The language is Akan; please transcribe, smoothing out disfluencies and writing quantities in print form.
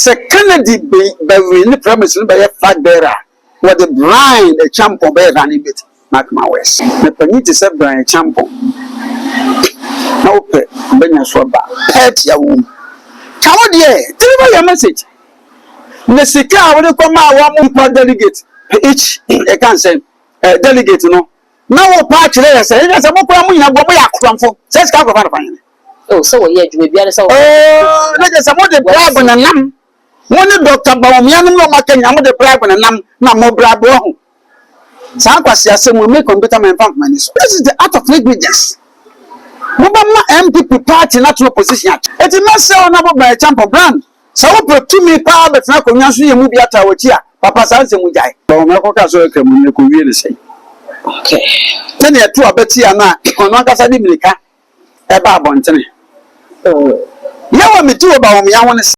Sɛ Kennedy bɛwin ne primaries no bɛyɛ flag bearer a, wɔde Bryan Acheampong bɛyɛ running mate. Mark my words. Na panyin te sɛ Bryan Acheampong na wopɛ bɛnya so aba pɛɛti a wɔ mu. Ka wo deɛ, deliver your message. Na sika a wɔde kɔ maa wɔn mo mpa delegate each ɛka nsɛm delegate no na wo pa akyerɛ yɛ sɛ ɛyɛ sɛ mo kura mo nyina bɔ mo yɛ akoramfo sɛ sika akɔfa no fa yɛn. Oh, sɛ wɔyɛ adwuma biara sɛ Ooo, ne kyerɛ sɛ mo de bribe na nam mo ne Dr. Bawumia nom na ɔmo aka nyina, mo de bribe na nam na mo bribe wɔ ho. Saa nkwasi asɛm wo me computer man fa mfama ni so. This is the art of negligence. Mo bɛ ma NPP party na to opposition akyɛ. Eti mɛsɛ wo na mo bɛn Acheampong brand sɛ wopɛ tumi paa bɛtena akonnwa so yɛ mu bi ata w'akyi a, papa, saa nsɛm gyae. Bawumia kɔka so ɛka mu no kɔwie ne sɛn? Sɛnea ɛto abɛti a na ɔno ankasa de mirika ɛba abɔntene. Yɛwɔ me ti wɔ Bawumia ho ne.